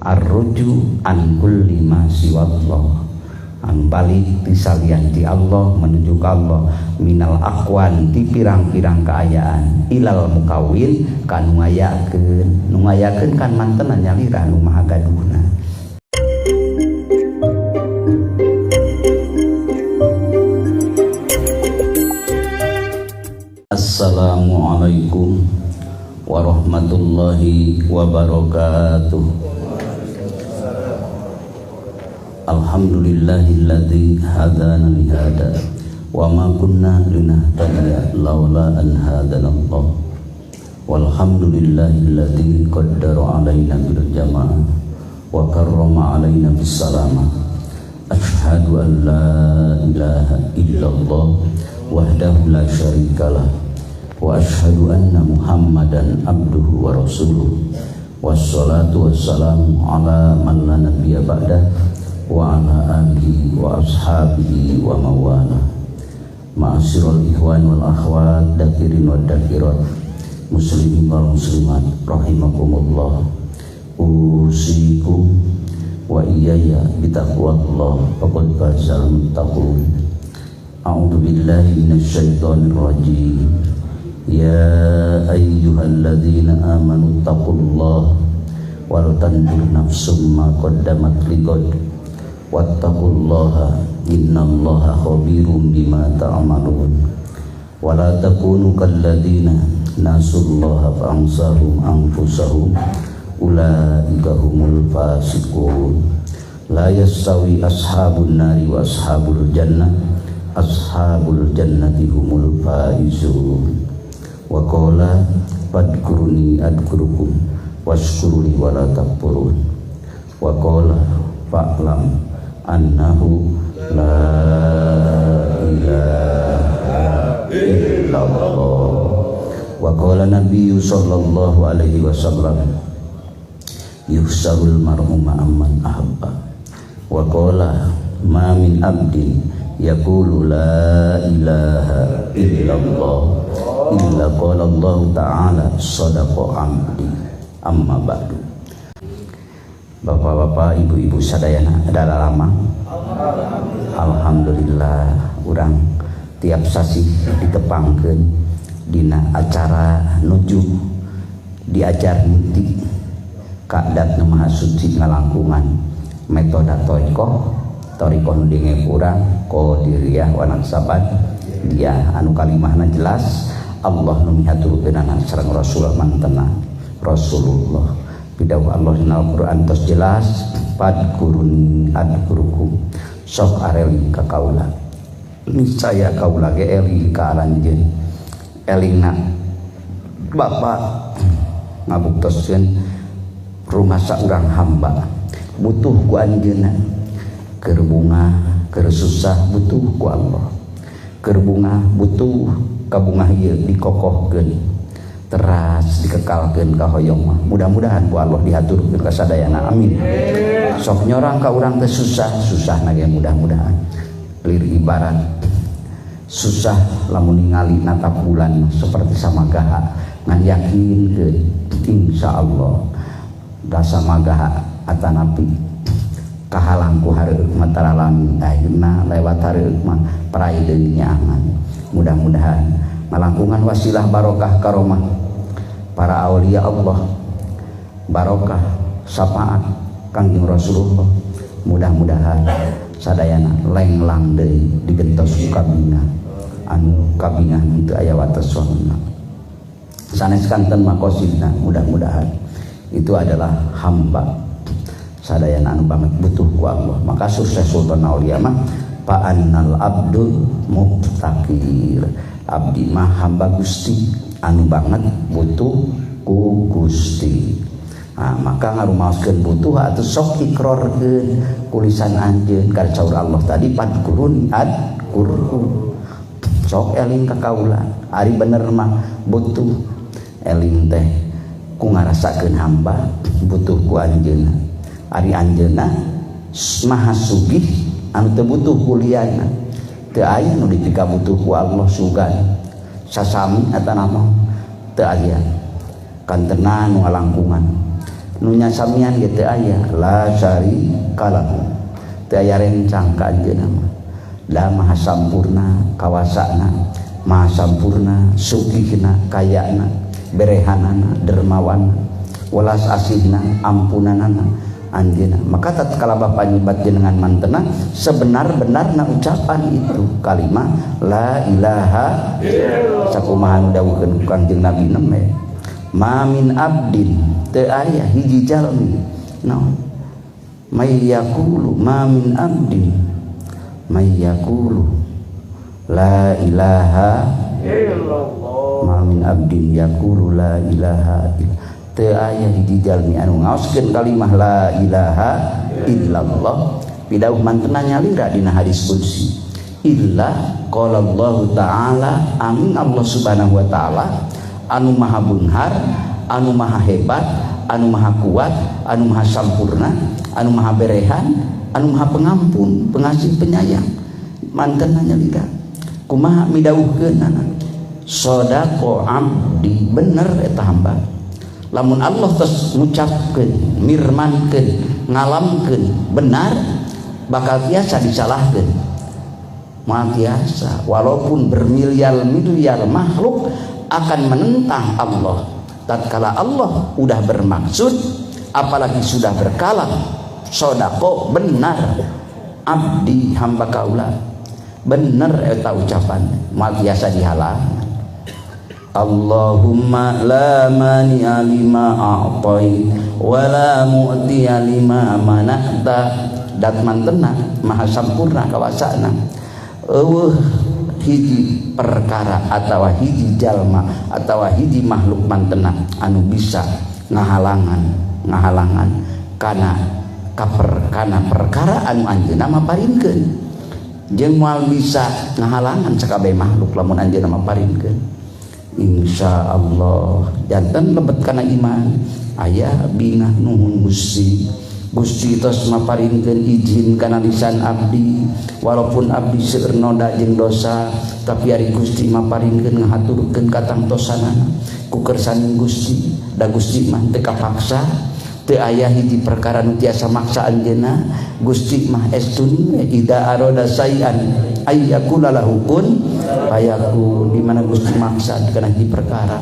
Arruju an kulli ma siwallah, anu balik ti salian ti Allah menuju ka Allah, minal aqwan ti pirang-pirang kaayaan, ilal mukawin ka nu ngayakeun, nu ngayakeun kan mantenan nyalira nu maha gaduhna. Assalamualaikum warahmatullahi wabarakatuh. Alhamdulillahilladzi hadana li hada wa ma kunna linahtadiya laula an hadanallah. Walhamdulillahilladzi qaddara alaina bil jamaah wa karrama alaina bis salamah. Asyhadu an la ilaha illallah wahdahu la syarikalah wa asyhadu anna Muhammadan abduhu wa rasuluh. Wassalatu wassalamu ala man la nabiyya ba'dah wa ala alihi wa ashabihi wa mawala. Ma'asyiral ikhwan wal akhwat, dakirin wad dakirat, muslimin wal muslimat rahimakumullah. Usikum wa iyaya bitaqwallah faqad fazal muttaqun. A'udzu billahi minasyaitonir rajim. Ya ayyuhalladzina amanu taqullaha wal tanzur nafsum ma qaddamat ligad wattaqullaha innallaha khabirum bima ta'malun. Wala takunu kalladzina nasullaha fa ansahum anfusahum ulaika humul fasiqun. La yastawi ashabun nari wa ashabul jannah, ashabul jannati humul faizun. Wa qala fadkuruni adkurukum washkuruli wala takfurun. Wa qala fa'lam annahu la ilaha illallah. Wa qala nabiyyu sallallahu alaihi wasallam yuhsarul mar'u ma'amman ahabba. Wa qala ma min abdin yaqulu la ilaha illallah illa qala Allah ta'ala sadaqa abdi. Amma ba'du. Bapak-bapak, ibu-ibu sadayana adalah lama. Alhamdulillah urang tiap sasih ditepangkeun dina acara nuju diajar niti ka dat nu maha suci ngalangkungan metode thoriqoh, thoriqoh nu denge urang qadiriyah wa naqsaban dia anu kalimahna jelas Allah nu mihaturkeunana sareng Rasul mantena Rasulullah. Pidawuh Allah dina Al-Qur'an tos jelas fadkuruni adkurukum, sok areling ka kaula niscaya kaula ge eling ka aranjeun. Elingna Bapak ngabuktoskeun rumah saurang hamba butuh ku anjeunna, keur bungah keur susah butuh ku Allah, keur bungah butuh kabungah ieu dikokohkeun teras dikekalkeun ka hoyong mah. Mudah-mudahan ku Allah dihaturkeun ka sadayana, amin. Sok nyorang ka urang teh susah, susah ge mudah-mudahan lir ibarat susah lamun ningali natap bulan seperti samagaha ngan yakinkeun insyaallah da samagaha atanapi kahalang ku hareup mah taralami ayeuna lewat hareup mah perai deui nyaangan. Mudah-mudahan ngalangkungan wasilah barokah karomah para aulia Allah, barokah syafaat Kangjeng Rasulullah, mudah-mudahan sadayana lenglang deui digentos ku kabingah anu kabingah teu aya watesna sanes kanten makosidna. Mudah-mudahan itu adalah hamba sadayana anu banget butuh ku Allah. Maka sukses Sultan Aulia mah fa'annal abdul muftaqir, abdi mah hamba Gusti anu banget butuh ku Gusti. Nah, maka ngarumaoskeun butuh atuh sok ikrarkeun kulisan anjeun ka saur Allah tadi fadkuruni adkurku, sok eling ka kaula ari bener mah butuh. Eling teh ku ngarasakeun hamba butuh ku anjeunna, ari anjeunna maha sugih anu teu butuh kuliana, teu aya nu dipikabutuh ku Allah sugan sasami atanawa teu aya. Kantena nu ngalangkungan Nu nyasamian ge teu aya la syarika lahu. Teu aya rencang ka anjeunna mah. Da maha sampurna kawasana, maha sampurna sugihna, kayana, berehanana, dermawana, welas asihna, ampunanana anjeunna. Maka tatkala bapa nyebat jenengan mantena sebenar-benarna ucapan itu kalimah la ilaha illallah. Sakumaha nu dawuhkeun ku Kangjeng Nabi neme ma min abdin teu aya hiji jalmi naon may yaqulu ma min abdin may yaqulu la ilaha illallah ma min abdin yaqulu la ilaha illallah. Teu aya hiji jalmi anu ngaoskeun kalimah la ilaha illallah pidauh mantena nyalira dina hadis qudsi illa qala Allah taala amin Allah subhanahu wa taala anu maha beunghar anu maha hebat anu maha kuat anu maha sampurna anu maha berehan anu maha pengampun pengasih penyayang mantena nyalira kumaha midauhkeunana sadaqa abdi bener eta hamba. Lamun Allah tos ngucapkeun mirmankeun ngalamkeun benar bakal tiasa disalahkeun moal tiasa walaupun bermiliar-miliar makhluk akan menentang Allah tatkala Allah udah bermaksud apalagi sudah berkalam sodako benar abdi hamba kaula bener eta ucapan moal tiasa dihalang. Allahumma la mani'a lima a'tait wa la mu'tiya lima mana'ta. Dat mantena maha sampurna kawasana eueuh hiji perkara atawa hiji jalma atawa hiji makhluk mantena anu bisa ngahalangan kana kaper kana perkara anu anjeunna maparinkeun jeung moal bisa ngahalangan sakabeh makhluk lamun anjeunna maparinkeun. Insyaallah janten lebet kana iman aya bingah nuhun Gusti. Gusti tos maparinkeun izin kana lisan abdi walaupun abdi seueur noda jeung dosa tapi ari Gusti maparinkeun ngahaturkeun katangtosanana ku kersaning Gusti da Gusti mah teu kapaksa teu aya hiji perkara nu tiasa maksa anjeunna Gusti mah estun ida aroda sayan ayyakula lahu kun payakun di mana Gusti maksa kana hiji perkara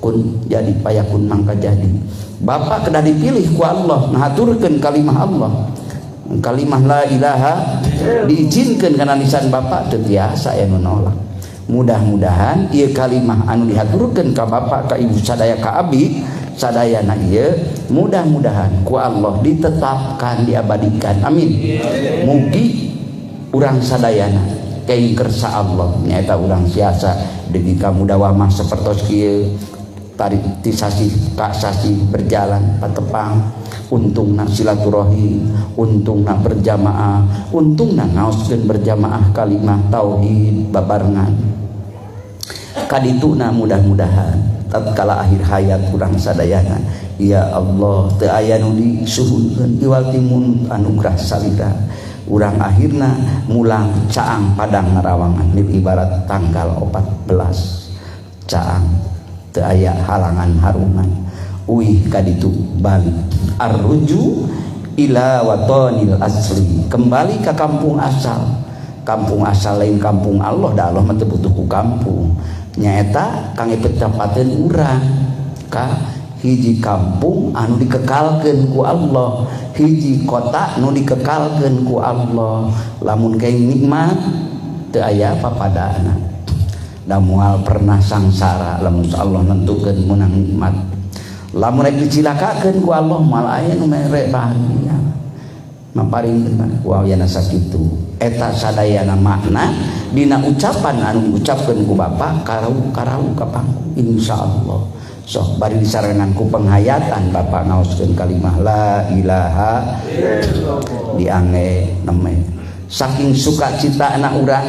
kun jadi payakun mangka jadi. Bapak kedah dipilih ku Allah ngahaturkeun kalimah Allah kalimah la ilaha diizinkeun kana lisan bapak teu tiasa aya nu nolak. Mudah-mudahan ieu kalimah anu dihaturkeun ka bapak ka ibu sadaya ka abdi sadayana ieu mudah-mudahan ku Allah ditetapkan diabadikan amin. Mugi urang sadayana kaing kersa Allah nyaeta urang siasa deui ka mudawamah sapertos kieu tarik ti sasih ka sasih berjalan patepang untungna silaturahim untungna berjamaah untungna ngaoskeun berjamaah kalimah tauhid babarengan kadituna mudah-mudahan tatkala akhir hayat urang sadayana ya Allah teu aya nu disuhunkeun iwal timun anugerah salira urang akhirna mulang caang padang ngarawangan ibarat tanggal 14 caang teu aya halangan harungan uih kaditu balik arruju ila watonil asli kembali ke kampung asal. Kampung asal lain kampung Allah da Allah mah teu butuh ku kampung nyaeta kang petempateun urang ka hiji kampung anu dikekalkeun ku Allah hiji kota nu dikekalkeun ku Allah lamun kaing nikmat teu aya papadana da moal pernah sangsara lamun Allah nentukeun meunang nikmat lamun rek dicilakakeun ku Allah moal aya nu mere bahagia maparingkeun ku ayana sakitu eta sadayana makna dina ucapan anu diucapkeun ku bapak karau kapangku insyaallah sok bari disarengan ku penghayatan bapak ngaoskeun kalimah la ilaha illallah diange neme saking sukacita anak urang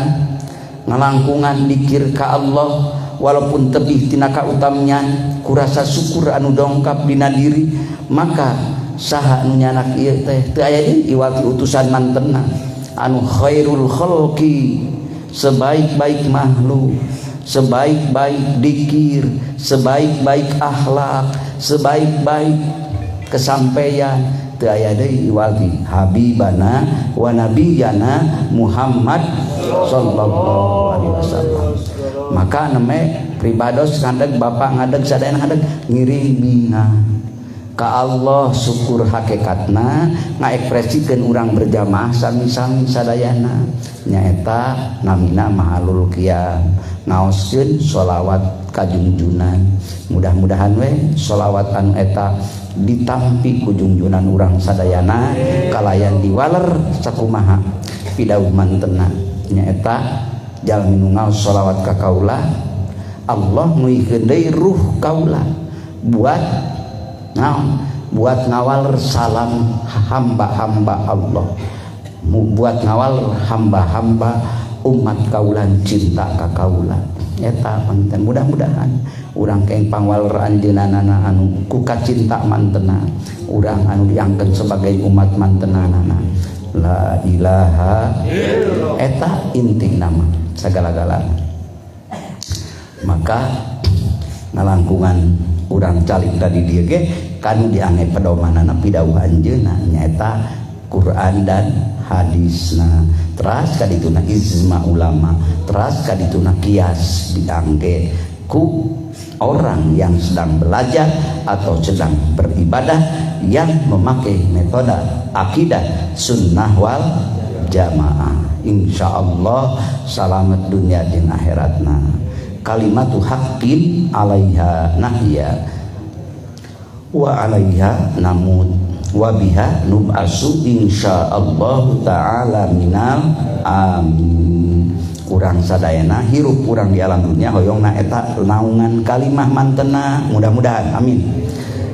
ngalangkungan dikir ka Allah walaupun tebih tina kautamnya kurasa syukur anu dongkap dina diri maka saha anu nyanak ieu teh teu aya deui iwal ti utusan mantena anu khairul khalqi sebaik-baik makhluk sebaik-baik dikir sebaik-baik akhlak sebaik-baik kesampaian teu aya deui iwal ti habibana wa nabiyana Muhammad sallallahu alaihi wasallam. Maka neme pribados ngadeg bapak ngadeg sadayana ngadeg ngiring bingah ka Allah syukur hakikatna ngaekspresikeun urang berjamaah sami-sami sadayana nyaeta namina mahalul qiyam ngaoskeun sholawat kajungjunan. Mudah-mudahan we sholawat anu eta ditampi ku jungjunan urang sadayana kalayan diwaler sakumaha pidauh mantena nyaeta jalmi nu ngaos sholawat ka kaula Allah nguihkeun deui ruh kaula buat naon buat ngawal salam hamba-hamba Allah, buat ngawal hamba-hamba umat kaulan cinta ka kaula eta panginten. Mudah-mudahan urang keng pangwaler anjeunana anu ku kacinta mantena urang anu diangkeun sebagai umat mantenanana la ilaha illallah eta inti nama sagala-galana. Maka ngalangkungan urang calik tadi dieu ge kanu diange pedomanana pidauh anjeunna nyaeta Quran dan hadisna, teras kadituna ijma ulama, teras kadituna kias diangge ku orang yang sedang belajar atau sedang beribadah yang memakai metode akidah sunnah wal jamaah. Insyaallah salamet dunia jeung akhiratna. Kalimatu haqqin alaiha nahya wa alaiha namut wa biha nub'asu insyaallah ta'ala minal amin. Urang sadayana hirup urang di alam dunia hoyongna eta naungan kalimah mantena, mudah-mudahan amin.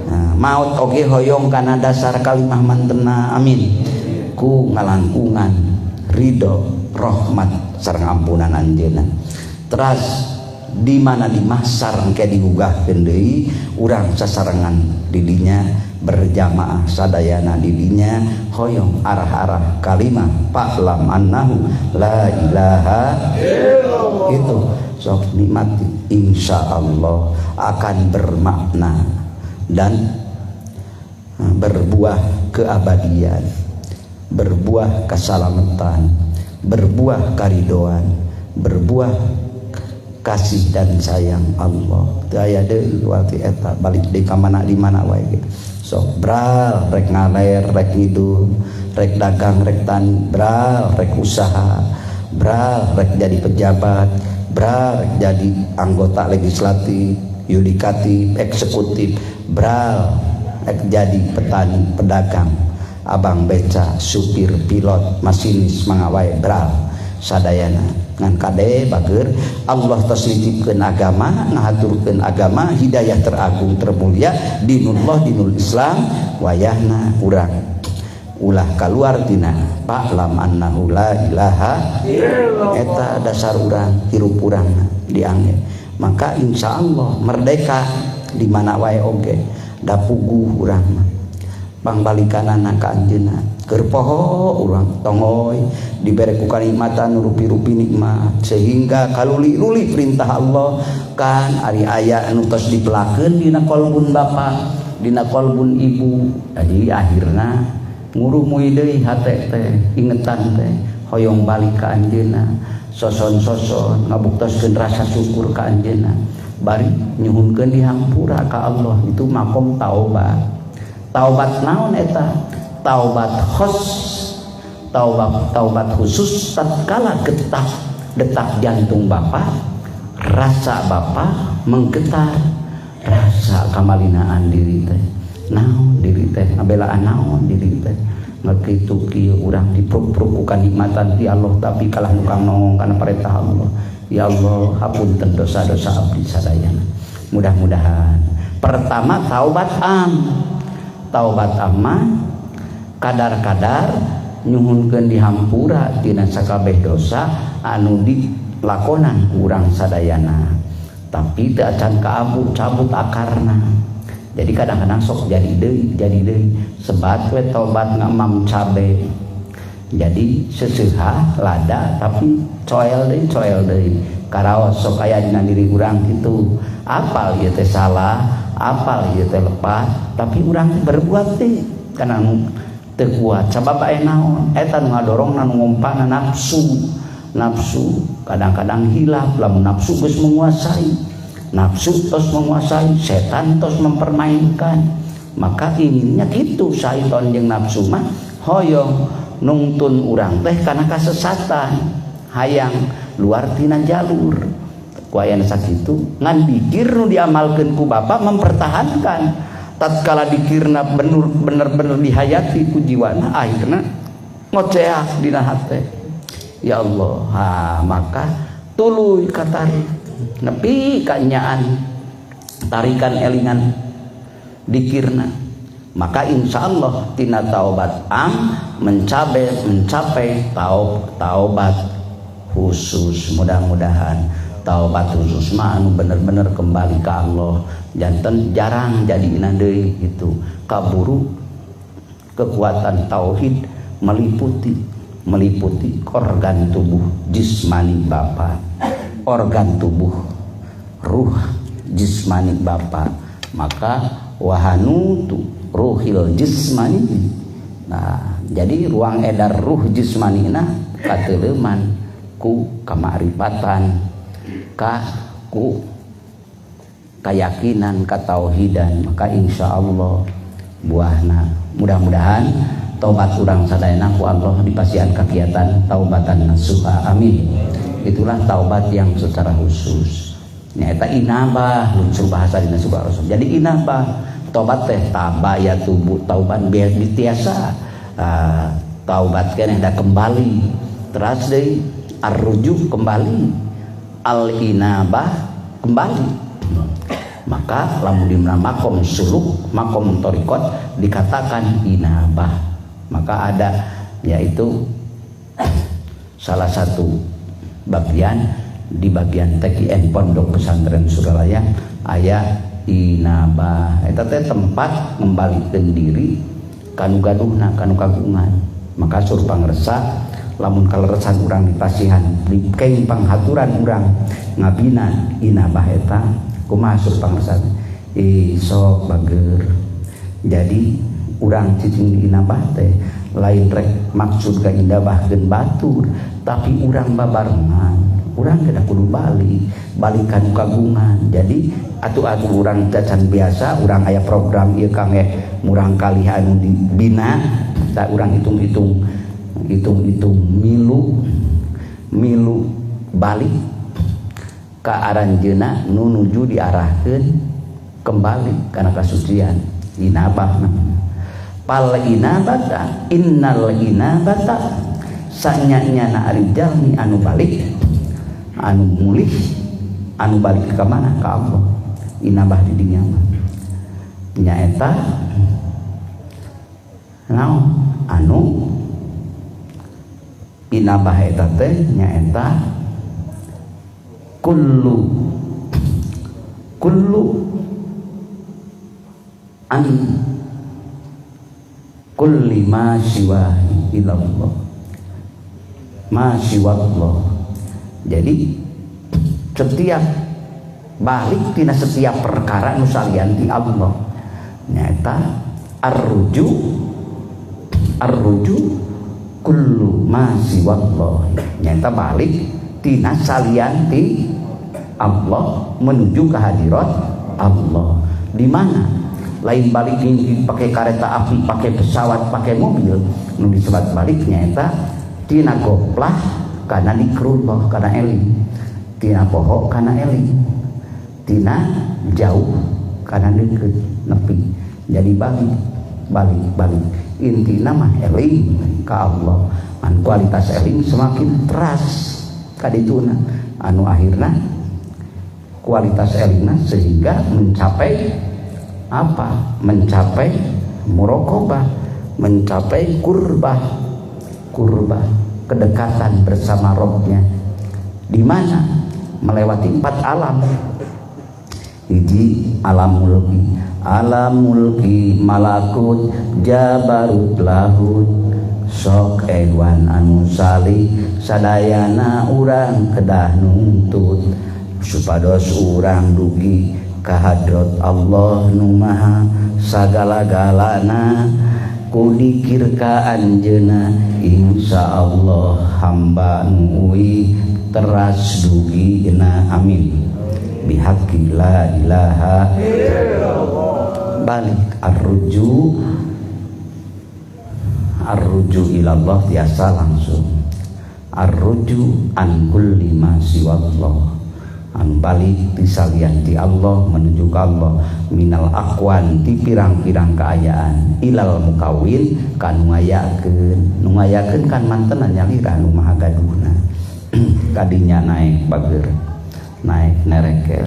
Nah, maut oge hoyong kana dasar kalimah mantena amin. Ku ngalangkungan ridho rahmat sareng ampunan anjeunna. Teras di mana di mahsar engke digugahkeun deui urang sasarengan didinya berjamaah sadayana didinya hoyong arah-arah kalimah fa'lam annahu la ilaha illallah. Itu sok nikmati, insyaallah akan bermakna dan berbuah keabadian, berbuah keselamatan, berbuah karidoan, berbuah kasih dan sayang Allah. Teu aya deui waktu eta balik deui ka mana di mana wae ge. Sok bral rek ngaler rek ngidul rek dagang rek tani bral rek usaha bral rek jadi pejabat bral rek jadi anggota legislatif yudikatif eksekutif bral rek jadi petani pedagang abang beca supir pilot masinis mangga wae bral sadayana ngan kade bager Allah tos nitipkeun agama ngahaturkeun agama hidayah teragung termulia dinullah dinul Islam wayahna urang ulah kaluar tina fa'lam annahu la ilaha illallah eta dasar urang hirup urang diangge. Maka insyaallah merdeka di mana wae oge da puguh urang mah pangbalikanana ka anjeunna keur poho urang tongoy dibere ku kanikmatan rupi-rupi nikmat sehingga kaluli-luli perintah Allah kan ari aya anu tos dipelakeun dina kolbun bapa dina kolbun ibu. Jadi akhirna ngurumuy deui hate teh ingetan teh hoyong balik ka anjeunna soson-soson ngabuktoskeun rasa syukur ka anjeunna bari nyuhunkeun dihampura ka Allah. Itu makom taubat. Taubat naon eta? Taubat khos, taubat khusus tatkala getak detak jantung bapak, rasa bapak menggetar, rasa kamalinaan diri teh. Naon diri teh ngabelaan naon diri teh. Ngakitu kieu urang dipruk-pruk ku kanikmatan ti Allah tapi kalah nukang nongong kana perintah Allah. Ya Allah, hapunten dosa-dosa abdi sadayana. Mudah-mudahan pertama taubat am. Taubat amma kadar-kadar nyuhunkeun dihampura tina sakabeh dosa anu dilakonan urang sadayana tapi teu acan kaabu cabut akarna. Jadi kadang-kadang sok jadi deui sebat we taubat ngamam cabe jadi seseuha lada tapi coel deui karaos sok aya dina diri urang kitu. Apal ieu teh salah, apal ieu teh lepas, tapi urang berbuat teh kana nu teu kuat. Sabab aya naon? Eta nu ngadorongna nu ngompana nafsu. Nafsu kadang-kadang hilap, lamun nafsu geus menguasai. Nafsu tos menguasai, setan tos mempermainkan. Maka inginnya kitu syaiton jeung nafsu mah hoyong nungtun urang teh kana kasesatan, hayang luar tina jalur. Ku ayana sakitu ngan dikir nu diamalkeun ku bapa mempertahankan tatkala dikirna bener-bener dihayati ku jiwana akhirna ngoceak dina hate ya Allah. Ha maka tuluy katarik nepi ka nyaan tarikan elingan dikirna, maka insyaallah tina taubat am mencapai taubat khusus. Mudah-mudahan taubat khusus mah anu bener-bener kembali ke Allah, janten jarang jadina deui gitu. Kaburu kekuatan tauhid meliputi organ tubuh jismani bapa, organ tubuh ruh jismani bapa, maka wahanutu ruhil jismani. Nah, jadi ruang edar ruh jismani nah kateuleman ku kamakrifatan, ka ku keyakinan, katauhidan, maka insya Allah buahna mudah-mudahan taubat urang sadayana ku Allah dipasihan kegiatan taubatan nasuha, amin. Itulah taubat yang secara khusus nyaeta inabah, luncur bahasa dina surah Rasul. Jadi inabah taubat teh taba ya tubuh tauban biar ditiasa taubat keneh da kembali teras deui arrujuk kembali, al inabah kembali. Maka lamun di makom suluk, makom torikot dikatakan inabah. Maka ada yaitu salah satu bagian di bagian TKN Pondok Pesantren Suralaya aya inabah. Eta teh tempat ngembalikeun diri kanu gaduhna, kanu kagungan. Maka sur pangresa lamun kaleresan urang dipasihan dikeng panghaturan urang ngabina inabah eta kumaha sur pangresa sok bager. Jadi urang cicing di inabah teh lain rek maksud ka indabahkeun batur, tapi urang babarengan urang kedah kudu balik balikan kagungan. Jadi atuh-atuh urang cacan biasa urang aya program ieu kang murang kalih anu dibina tak urang hitung-hitung hitung-hitung milu balik ka aranjeuna nu nuju diarahkeun kembali kana kasucian inabah. Pal inabata innal inabata sanya-nyana ari jalmi anu balik anu mulih anu balik ka mana ka Allah inabah di dinya mah nyaeta naon anu inabah eta teh nyaeta kullu an kulli ma siwa ilallah ma siwallah. Jadi setiap balik tina setiap perkara nu salian ti Allah nyaeta arruju kullu ma siwallah, nyaeta balik tina salian ti Allah menuju kehadirat Allah. Di mana lain balik ini pakai kereta api, pakai pesawat, pakai mobil, nu disebut balik nyaeta tina goplah kana dikrullah kana eling, tina poho kana eling, tina jauh kana deukeut nepi. Jadi balik balik balik intina mah eling ka Allah. An kualitas eling semakin teras kadituna anu akhirna kualitas elingna sehingga mencapai apa? Mencapai muraqabah, mencapai kurbah, kurbah kedekatan bersama Robnya. Di mana? Melewati 4 alam. Hiji alam mulki, alam mulki malakut jabarut lahut sok ewan anu salih sadayana urang kedah nuntut. supados urang dugi ka hadrat Allah nu maha sagala-galana ku dikir ka anjeunna insyaallah hamba nu uih teras dugina amin bihaqqi la ilaha illallah. Balik arruju ilallah tiasa langsung arruju an kulli ma siwallah, anu balik ti salian ti Allah menuju ka Allah minal aqwan ti pirang-pirang kaayaan ilal mukawin ka nu ngayakeun, nu ngayakeun kan mantena nyalira nu maha gaduhna. Kadinya naik bager, naik nerekel,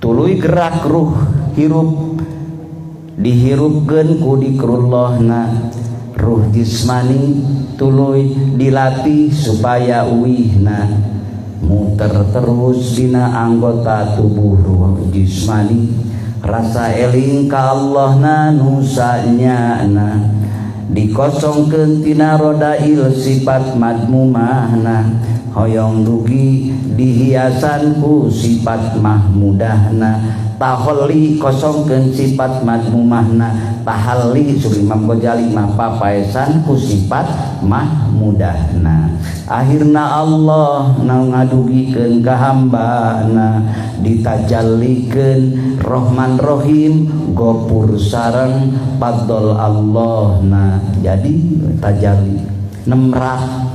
tuluy gerak ruh hirup dihirupkeun ku dikrullahna, ruh jismani tuluy dilatih supaya uihna muter terus dina anggota tubuh ruh jismani, rasa eling ka Allahna nu sanyana dikosongkeun tina rodail sifat madmumahna, hoyong dugi dihiasan ku sifat mahmudahna, taholli kosongkeun sifat madmumahna, tahalli sur Imam Ghazali mah papaesan ku sifat mahmudahna. Akhirna Allah na ngadugikeun ka hambana ditajallikeun Rahman Rahim Gopur sareng fadl Allahna. Jadi tajalli nemrah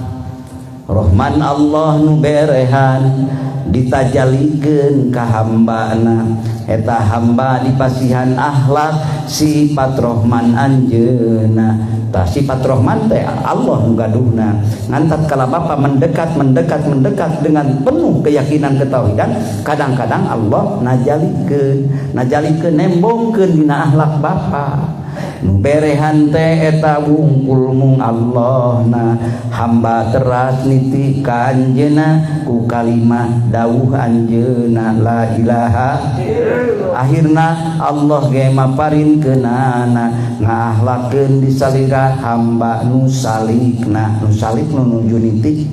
Rahman Allah nu berehan ditajalikeun ka hambana, eta hamba dipasihan akhlak sifat Rahman anjeunna. Tah sifat Rahman teh Allah nu gaduhna. Ngan tatkala bapa mendekat mendekat mendekat dengan penuh keyakinan ketauhidan, kadang-kadang Allah najalikeun, najalikeun nembongkeun dina akhlak bapa. Nu berehan teh eta wungkul mung Allahna, hamba teras niti ka anjeunna ku kalimah dawuh anjeunna la ilaha illallah. Akhirna Allah ge maparinkeunana ngaahlakeun disalira hamba nu salikna, nu salik nu nuju niti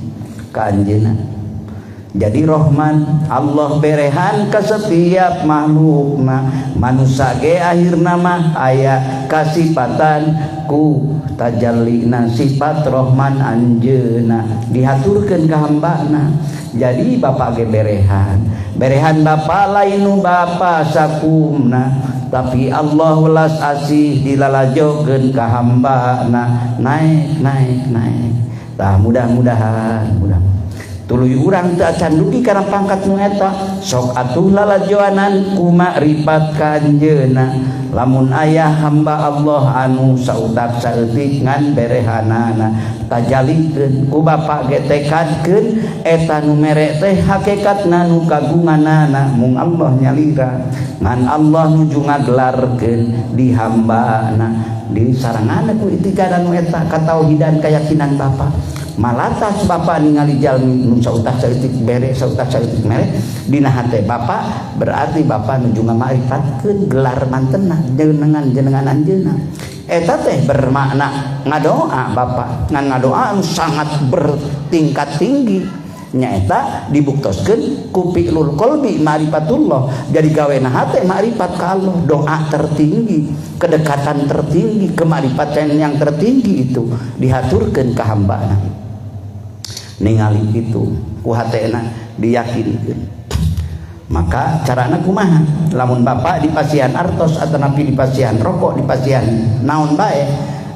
ka anjeunna. Jadi Rahman Allah berehan ka setiap makhlukna, manusa ge akhirna mah aya kasipatan ku tajallina sifat Rahman anjeunna dihaturkeun ka hambana. Jadi bapak ge berehan, berehan bapak lain nu bapa sakumna, tapi Allah welas asih dilalajokeun ka hambana, naik naik naik. Tah mudah-mudahan mudah tuluy urang teu acan dugi kana pangkat nu eta, sok atuh lalajoanan ku makrifat ka anjeunna. Lamun aya hamba Allah anu sautak saeutik ngan berehanana tajalikeun ku bapa ge tekadkeun eta nu mere teh hakikatna nu kagunganana mung Allah nyalira, ngan Allah nuju ngagelarkeun di hambana di sarangan ku itikad anu eta katauhidan keyakinan bapa. Malatas bapa ningali jalmi nu sautak saeutik bere sautak saeutik mere dina hate bapa, berarti bapa nuju ngamarifatkeun gelar mantena jenengan jenengan anjeunna. Eta teh bermakna ngadoa bapa, ngan ngadoa anu sangat bertingkat tinggi nyaeta dibuktoskeun ku fi'lul qalbi ma'rifatullah. Jadi gawena hate ma'rifat ka Allah, doa tertinggi, kedekatan tertinggi, kemarifatan yang tertinggi itu dihaturkeun ka hambana. Ningali itu ku hatena diyakinkeun. Maka carana kumaha? Lamun bapak dipasihan artos atanapi dipasihan rokok, dipasihan naon bae,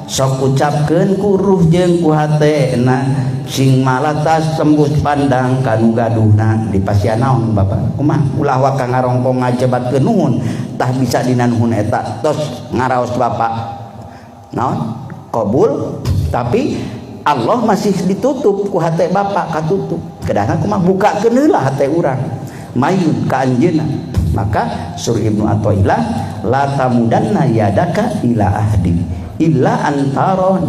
sok ucapkeun ku ruh jeung ku hatena sing malatas tembus pandang kanu gaduhna. Dipasihan naon bapak? Kumaha? Ulah waka ngarongkong ngajebatkeun nuhun, tah bisa dina nuhun eta tos ngaraos bapak naon? Qabul, tapi Allah masih ditutup ku hate bapak katutup. Kedahna kumaha? Bukakeun heula hate urang mayun ka anjeunna. Maka sur Ibnu Athaillah la tamudanna yadaka ila ahdi illa antaron.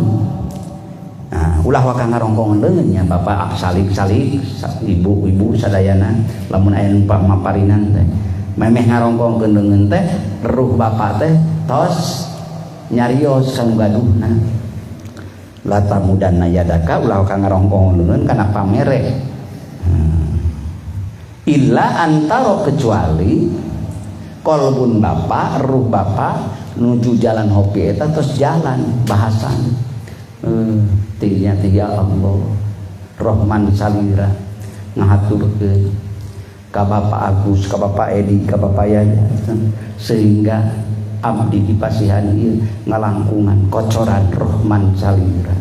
Nah, ulah waka ngarongkong leungeun nya bapak salik-salik ibu-ibu sadayana lamun aya nu maparinan teh memeh ngarongkongkeun leungeun teh ruh bapak teh tos nyarios kanu gaduhna. La tamudanna yadaka ulah waka ngarongkong leungeun kana pamere. Illa antara kecuali kolbun bapak, ruh bapak nuju jalan hopi eta terus jalan bahasan. Tinya tiga Allah Rohman salira ngahaturkeun ka Bapak Agus, ka Bapak Edi, ka Bapak Yaya sehingga abdi dipasihan ieu ngalangkungan kocoran Rohman salira.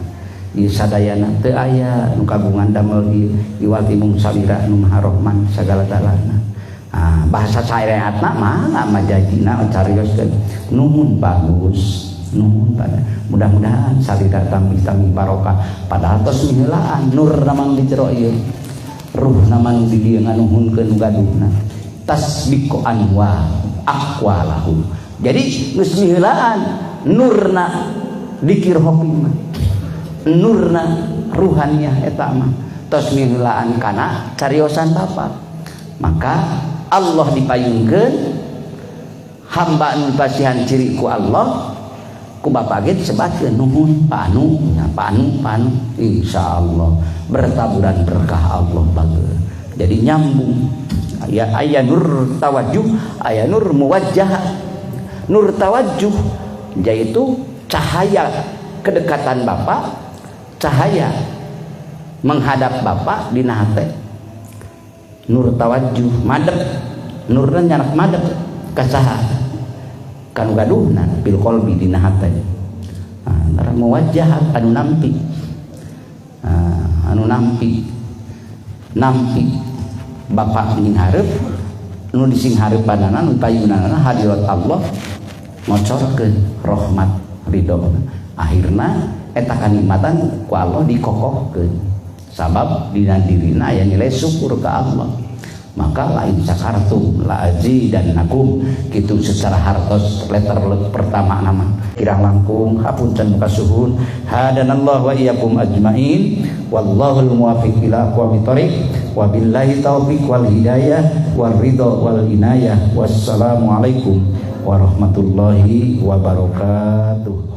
Ieu sadayana teu aya nu kagungan damel ieu iwal ti mung salira nu Maha Rohman sagala-galana. Ah, bahasa syariatna mah majajina carioskeun nuhun bagus, nuhun pada mudah-mudahan salira tambih-tambih barokah padahal tos miheulaan nur namang di jero ieu. Ruh namang di dieu nganuhunkeun nu gaduhna. Tasbiqu anwa aqwalahu. Jadi geus miheulaan nurna dikir hopi mah. Nurna ruhaniah eta mah tos miheulaan kana cariosan bapak. Maka Allah dipayungkeun hamba nu pasihan ciri ku Allah ku bapak ge disebatkeun nuhun panu nya panu panu insyaallah bertaburan berkah Allah bagus. Jadi nyambung aya aya nur tawajjuh, aya nur muwajjah. Nur tawajjuh yaitu cahaya kedekatan bapak, cahaya menghadap bapak dina hate. Nur tawajjuh madep, nurna nyarak madep ka saha? Kanu gaduhna bil qalbi dina hate. Nah, muwajjah anu nampi. Anu nampi. Nampi bapak nying hareup nu dising hareupanana nu payunanana hadirat Allah ngocorkeun rahmat ridho. Akhirna eta kanikmatan ku Allah dikokohkeun. Sabab dina dirina aya nilai syukur ka Allah. Maka lain sakartum la azidannakum kitu secara hartos letter pertama nama kirang langkung hapunten kasuhun hadanallahu wa iyyakum ajmain wallahul muwaffiq ila aqwamit thoriq wabillahi taufiq wal hidayah war ridha wal inayah. Wassalamualaikum warahmatullahi wabarakatuh.